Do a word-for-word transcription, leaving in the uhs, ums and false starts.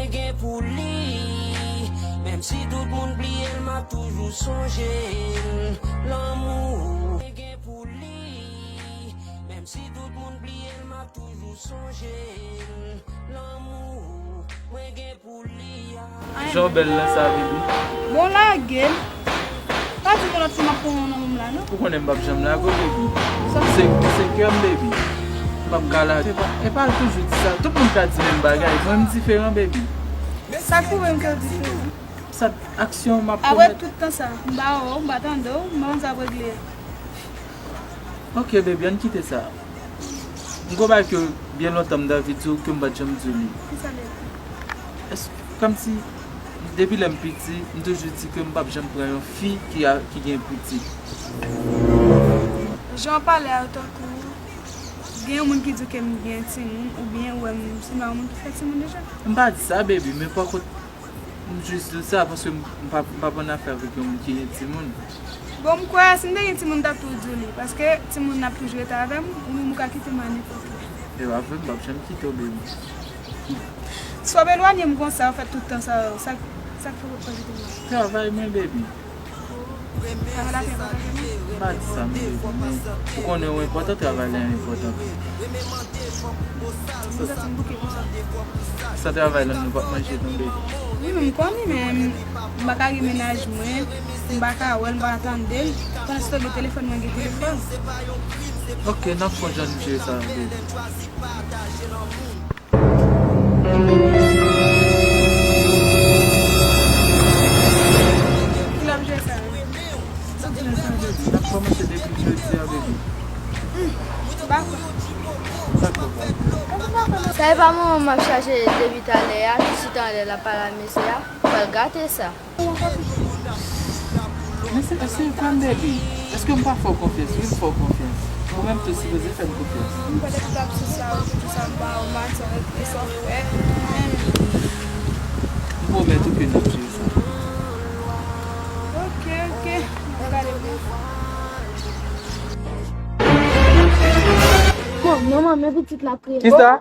Gen pou li, menm si tout moun bliye l, m ap toujou sonje l. Lanmou mwen gen pou li, menm si tout moun bliye l, m ap toujou sonje l. Lanmou mwen gen pou li a. Jan w bèl lan sa, baby. Bon, lage l. Pa di yon lòt fi m ap pran yon nan men m la, non. Ou konnen m p ap janm lage w, baby. Se, se kè m, baby. M p ap ka lage. E pa, e pa toujou di sa. Tout moun ka di menm bagay. Mwen, m diferan, baby. Sa k pwouve m ke w diferan? Sa aksyon m ap komèt. Apre tout tan sa, m pa wè w, m pa tande w, m pa konn sa ap regle a. Ok, baby, ann kite sa. M gon bagay ke byen lontan m t anvi di w ke m pa t janm di w li. Kisa, baby? Èske, kòmsi, depi lè m piti, m toujou di ke m p ap janm pran yon fi ki a, ki gen pitit. Jan w pale a yo tankou gen yon moun ki di w ke m gen timoun, oubyen ou wè m sanble a yon moun ki fè timoun deja. M pa di sa, baby, men pa kont M jis di w sa paske m, m pa, m p ap annafè avèk yon moun ki gen timoun. Bon, m kwè si m te gen timoun, m t ap tou di w li. Paske timoun nan ap toujou rete avè m, ou menm ou ka kite m a nenpòt lè. E pa vre, m p ap janm kite w, baby. Si w ap elwanye m konsa, w fè tout tan sa yo, sa, sa k fè w pa kite m la? Travay mwen, baby. Travay la pi enpòtan ke mwen. M pa di sa, men, men ou konnen ou enpòtan, travay la enpòtan tou. Ou santi m bouke konsa? San travay la, nou p ap manje tonbe. Wi, men m konnen, men m pa ka gen mennaj mwen, m pa ka wè l, m pa ka tande l. Pandan se tan, gen telefòn mwen, gen telefòn. Ok, n ap fè jan n jere sa, baby. Ki l ap jwe sa? Sa k jwe sa, baby? N ap kòmanse depi jodi a, baby. M pa kwè. Sa k fè w pa kwè? Sa e pa manman m ap chache depi talè a, ki chita anlè l ap pale a mesye a, pral gate sa. Men se, se frè m, baby. Èske m pa fè w konfyans? Wi, m fè w konfyans. Ou menm tou sipoze fè m konfyans. M kwè depi w t ap sou sa, ou te di sa, m pa w manti, e sa w fè. M pwomèt ou ke n ap jere sa. Ok, ok. M ap gade pou mwen. Bon, manman, men pitit la ap kriye. Kisa?